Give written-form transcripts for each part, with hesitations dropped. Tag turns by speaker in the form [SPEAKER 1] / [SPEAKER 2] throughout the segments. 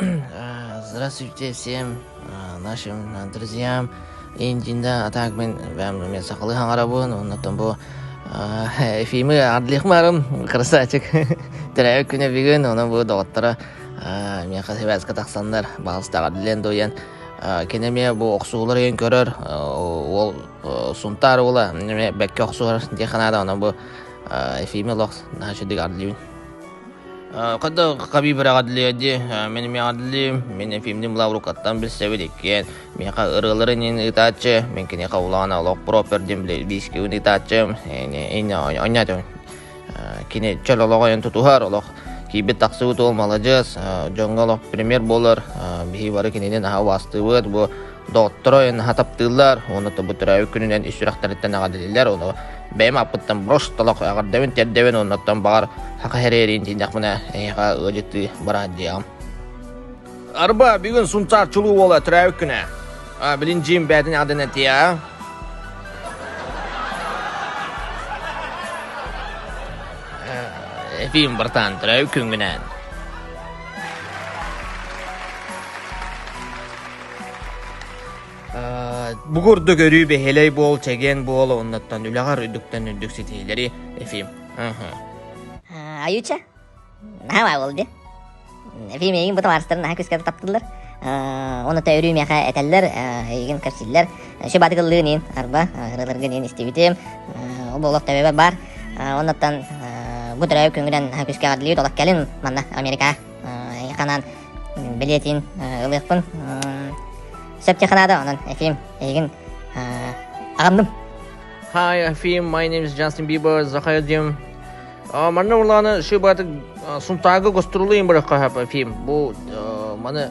[SPEAKER 1] Здравствуйте всем нашим друзьям. Индинда а так мен мен сахалыы хаҥарабын, оннотон бу Ефимы ардылыахмарым, красавчик. Төрөөбүт күнэ бүгүн, онон бу доҕотторо миэхэ сибээскэ тахсаннар, баҕалыстаҕар диэн дуйан кини эмиэ бу охсуулар өйөн көрөр, уол Сунтаар уола эмиэ бэккэ охсуһар диэххэ наада, онон бу Ефими олох наһаа үчүгэй ардылыыбын. Когда Хабиб эҕэрдэлиэ мин эмиэ эҕэрдэлиим, мин Ефимдин Лаврукаттан билсэбит иккиэн миэхэ ырыаларын иһин ыытааччы, мин киниэхэ улахан олох пропер диэн биискэбин ыытааччым, онньоотум кини чөл олоҕу ойон тутуһар, олох киирбит тахсыбыт уол маладьыас, дьоҥҥо олох пример буолар, биһи бары кинини наһаа убаастыыбыт, бу доҕотторо наһаа таптыыллар, уонна бу төрөөбүт күнүнэн ис сүрэхтэриттэн эҕэрдэлииллэр, ону бэйэм аппыттан просто олох эҕэрдэбин тиэрдэбин, оннуттан баҕар саха эрэриин тиийдэхпинэ эйиэхэ ыалдьыттыы бараат диэҕим. Арба, бүгүн Сунтаар чулуу уола төрөөбүт күнэ. Билин дьиим бээтин эҕэрдэн этиэ. Эфим братан, төрөөбүт күҥҥүнэн. Бу курдук өрүү бэһиэлэй буол, чэгиэн буол, оннуттан үлэҕэр үрдүктэн үрдүк ситиһиилэри Ефим.
[SPEAKER 2] Аютча, наһаа баа буолду. Ефим эйигин бу табаарыстарын наһаа күүскэ таптыыллар. Оны та өрүү миэхэ этэллэр, эйигин кэпсииллэр. Сүбатыгыллыын иин, арба, ырыларгын иин истибитим. Ол олох төбөбөр бар. Оннуттан бу төрөөбүт күҥҥүнэн наһаа күүскэ эҕэрдэлиибит. Олох кэлин манна Америкаҕа. Ханан билиэтин ылыахпын сөп наада онон Ефим эйигин аҕынным.
[SPEAKER 1] Hi, Ефим, my name is Justin Bieber, Захар диэн. Манна улааны шыбаты Сунтаага гастролуйун барахха Ефим. Бу маны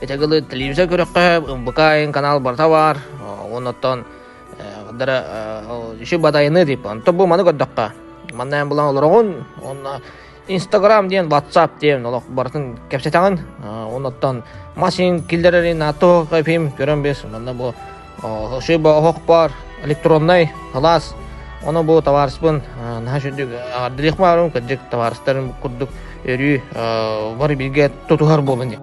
[SPEAKER 1] этагылы телевизор көрөххө МВК канал барта бар. Оннотон дара шыбатайыны дип. Онто бу маны көрдөххө. Манна булан олороҕун, онно Инстаграм диэн, WhatsApp диэн олох барытын кэпсэтэҕин. Оннуттан масин киллэрэрин ато кэпим көрөн бес. Манна бу шиба оһох бар, электроннай халаас. Ону бу товарыспын наһаа сүрдүк аҕардылыах баарым, кырдьык товарыстарым курдук өрүү бары бииргэ тутуһар буолун диэн.